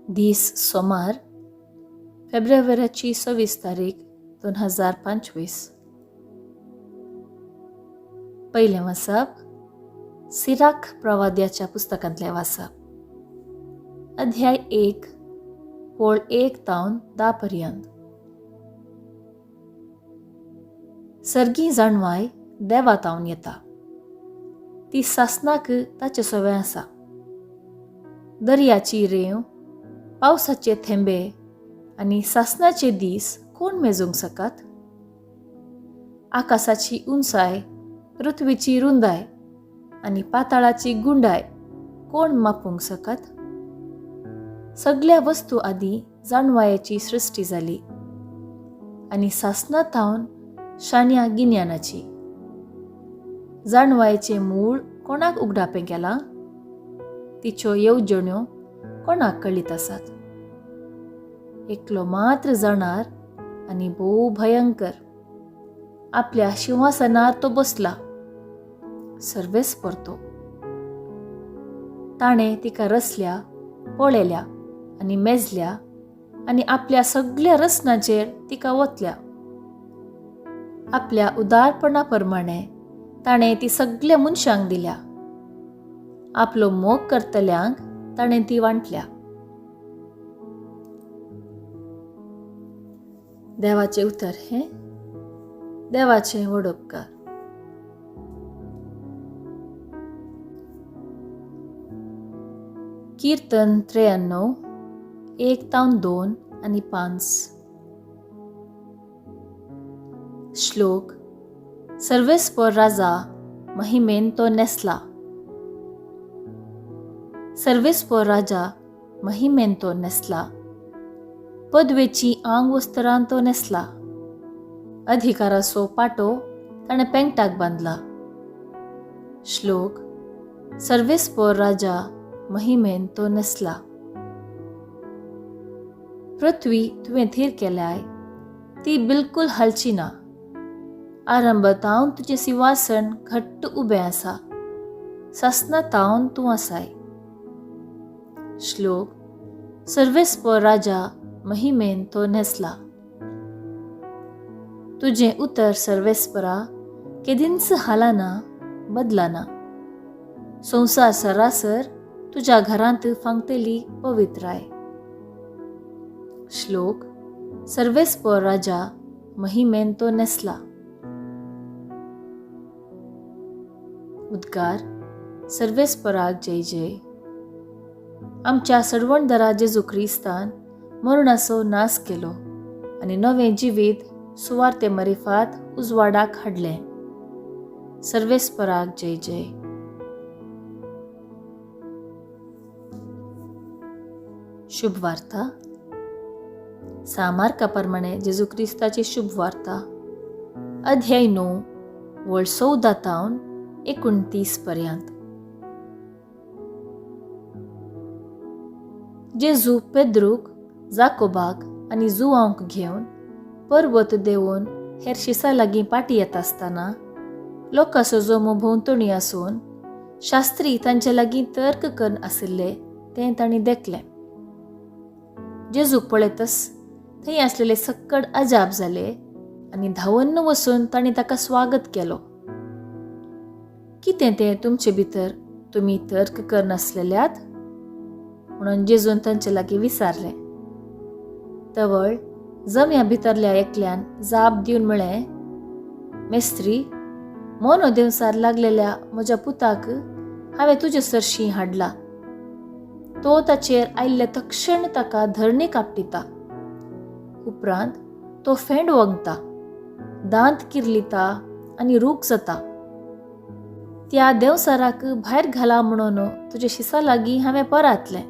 दीस सोमार, फेब्रुवारीची 26 तारीख 2025. पयलें वाचप सिराख प्रवाद्याच्या पुस्तकांतलें वाचप, अध्याय 1 ओळ 1 तावन 10 पर्यंत. सर्गी जाणवाय देवा तावन येता, ती सासनाक ताचे सवे आसा. दर्याची रेंव, पावसाचे थेंबे आनी सासनाचे दीस कोण मेजूंक सकात? आकाशाची उंचाय, पृथ्वीची रुंदाय आनी पाताळाची गुंडाय कोण मापूंक सकात? सगल्या वस्तू आदीं जाणवायेची सृश्टी जाली आनी सासना थावन शाण्या गिन्यानाची. जाणवायेचें मूळ कोणाक उगडापें केलां? तिच्यो येवजण्यो कोणाक कळीत आसात? एकलो मात्र जाणार आनी भोव भयंकर, आपल्या शिंवासनार तो बसला, सर्वेस परतो. ताणें तिका रचल्या, पळयल्या आनी मेजल्या आनी आपल्या सगल्या रचनाचेर तिका वतल्या. आपल्या उदारपणा प्रमाणे ताणें ती सगल्या मनशांक दिल्या, आपलो मोग करतल्यांक ताणें ती वांटल्या. देवाचें उतर हें देवाचें व्हड उपकार. कीर्तन 93 1 तावन 2 आनी 5. श्लोक सर्वेस्पर राजा महिमेन तो नेसला. सर्वेस्पर राजा महिमेन तो नेसला, पदवेची आंग वस्त्रान तो नेसला. अधिकाराचो पाटो ताणें पेंगटाक बांदला. श्लोक सर्वेस्पर राजा महिमेन तो नेसला. पृथ्वी तुवें थीर केल्याय, ती बिलकुल हालची ना. आरंभ तावन तुजें सिंहासन घट्ट उबें आसा, सासना तावन तूं आसाय. श्लोक सर्वेस्पर राजा महिमेन तो न्हेसला. तुजें उतर सर्वेस्परा केदींच हालना, बदलना. संवसार सरासर तुज्या घरांत फांगतली पवित्राय. श्लोक सर्वेस्पर राजा महिमेन तो न्हेसला. उद्गार सर्वेस्पराक जय जय. आमच्या सर्वणदरा जेजू क्रिस्तान मरणाचो नाश केलो आनी नवें जिवीत सुवार्ते मरिफात उजवाडाक हाडलें. सर्वेस्पराक जय जय. शुभ वार्ता सामार्का प्रमाणे जेजू क्रिस्ताची शुभ वार्ता, अध्याय 9 वळ 14 तावन 29 पर्यंत. जेजू पेद्रूक, जाकोबाक आनी जुवांक घेवन पर्वत देंवोवन हेर शिसा लागीं पाटी येता आसतना लोकांचो जमो भोंवतणी आसून शास्त्री तांचे लागीं तर्क करून आशिल्ले तें तांणी देखलें. जेजूक पळयतच थंय आसलेले सक्कड अजाप जाले आनी धांवन वचून तांणी ताका स्वागत केलो. कितें तें तुमचे भितर तुमी तर्क करनासलेल्यात म्हणून जेजून तांचे लागीं विचारलें. तवळ जम्या भितरल्या एकल्यान जाप दिवन म्हळें, मेस्त्री, मोनो देंवसार लागलेल्या म्हज्या पुताक हांवें तुजे सरशीं हाडला. तो ताचेर आयिल्ले तक्षण ताका धरणी कापटिता, उपरांत तो फेंड वंगता, दांत किर्लिता आनी रूख जाता. त्या देंवसाराक भायर घाला म्हणून तुजे शिसा लागीं हांवें परातलें,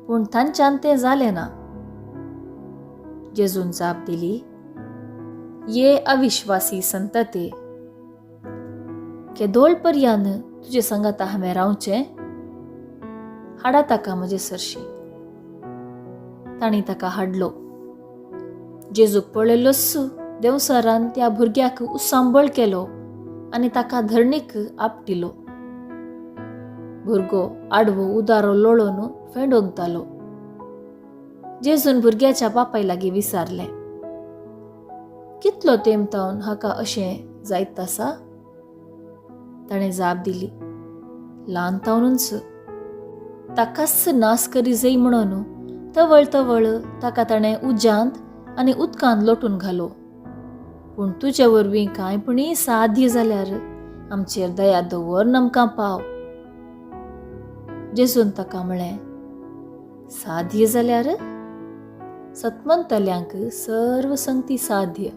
पूण तांच्यान तें जालें ना. जेजून जाप दिली, ये अविश्वासी संतते, केदोळ पर्यान तुजे सांगाता हांवें रावचें? हाडा ताका म्हजे सरशी. तांणी ताका हाडलो. जेजूक पळयलोच देंवसारान त्या भुरग्याक उसांबळ केलो आनी ताका धरणीक आपटिलो. भुरगो आडवो उदारो लोळोन फेंडोंगतालो. जेजून भुरग्याच्या बापाय लागीं विचारलें, कितलो तेंप तावन हाका अशें जायत आसा? ताणें जाप दिली, ल्हान तावनूच. ताकाच नास करी जाय म्हणून तवळ तवळ ताका ताणें उज्यांत आनी उदकांत लोटून घालो. पूण तुजे वरवीं कांय पुणी साध्य जाल्यार आमचेर दया दवर, आमकां पाव. जेजून ताका म्हळें, साध्य जाल्यार? सतमंतल्यांक सर्व संगती साध्य.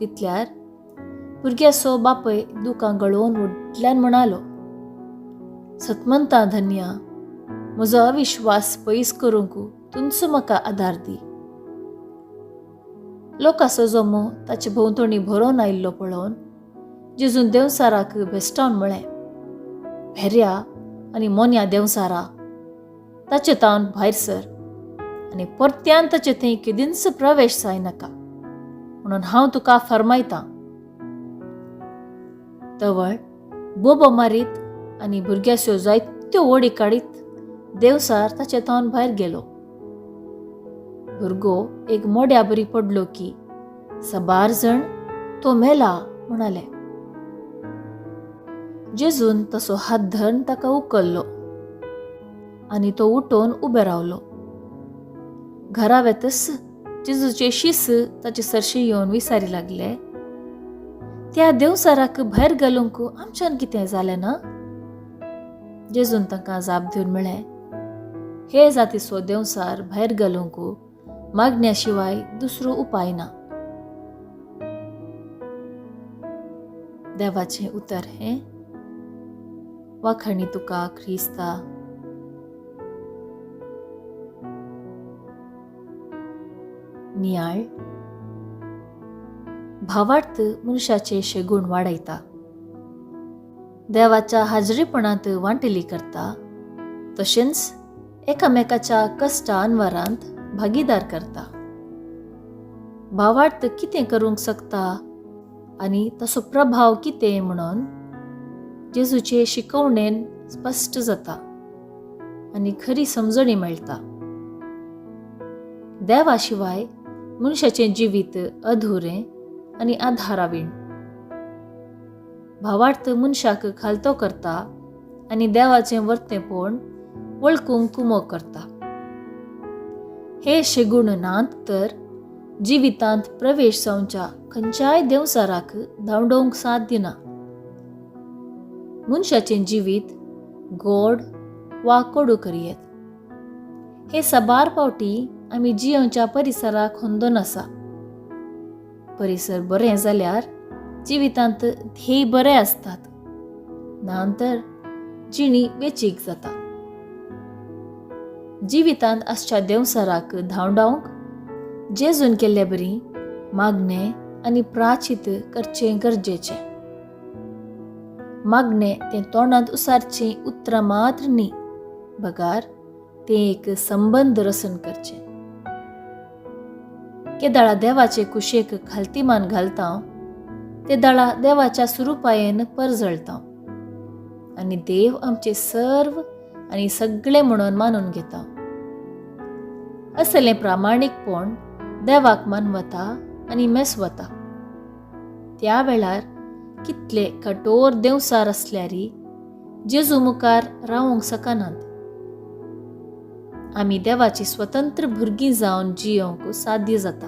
तितल्यार भुरग्याचो बापय दुकां गळोवन व्हडल्यान म्हणालो, सतमंता धन्या, म्हजो अविश्वास पयस करूंक तुमचो म्हाका आदार दी. लोकांचो जमो ताचे भोंवतणी भरोवन आयिल्लो पळोवन जेजून देंवचाराक भेश्टावन म्हळें, भेऱ्या आनी मोन्या देंवचारा, ताचे तावन भायर सर आनी परत्यान ताचे थंय केदींच प्रवेश जायनाका म्हणून हांव तुका फर्मायतां. तवळ बोबो मारीत आनी भुरग्याच्यो जायत्यो ओडी काडीत देंवचार ताचे तावन भायर गेलो. भुरगो एक मोड्या बरी पडलो की सबार जण तो मेला म्हणाले. जेजून तसो हात धरून ताका उखल्लो आनी तो उठोवन उबे रावलो. घरा वेतच जेजूचे शीस ताचे सरशी येवन विचारी लागले, त्या देंवचाराक भायर घालूंक आमच्यान कितें जालें ना? जेजून तांकां जाप दिवन म्हळें, हे जातीचो देंवचार भायर घालूंक मागण्या शिवाय दुसरो उपाय ना. देवाचें उतर हें. वाखाणी तुका क्रिस्ता. नियाळ भावार्थ मनशाचे शेगूण वाडयता, देवाच्या हाजरीपणांत वांटेली करता, तशेंच एकामेकाच्या कश्टा अनवारांत भागीदार करता. भावार्थ कितें करूंक शकता आनी ताचो प्रभाव कितें म्हणून जेजूचे शिकवणेन स्पश्ट जाता आनी खरी समजणी मेळटा. देवा शिवाय मनशाचें जिवीत अधुरें आनी आधारावीण. भावार्थ मनशाक खालतो करता आनी देवाचें वर्तेपण वळखूंक कुमोक करता. हे शेगूण नात तर जिवितांत प्रवेश जावच्या खंयच्याय देंवचाराक धांवडोवंक साथ दिना. मनशाचें जिवीत गोड वा कोडू करयेत. हे साबार फावटी आमी जियोवच्या परिसराक होंदोन आसा. परिसर बरें जाल्यार जिवितांत ध्येय बरे आसतात, ना तर जिणी वेचीक जाता. जिवितांत आसच्या देंवचाराक धांवडावंक जेजून केल्ले बरी मागणें आनी प्राचित करचें गरजेचें. मागणें तें तोंडांत उसारचीं उतरां मात्र न्ही, बगार तें एक संबंद रचन करचें. केदाळा देवाचे कुशेक खालती मान घालता ते दाळा देवाच्या सुरुपायेन परजळता आनी देव आमचे सर्व आनी सगळे म्हणून मानून घेता. असलें प्रामाणीकपण देवाक मानवता आनी मेसवता. त्या वेळार कितले कठोर देंवचार आसल्यारी जेजू मुखार रावंक शकनात. आमी देवाची स्वतंत्र भुरगीं जावन जियोवंक साध्य जाता.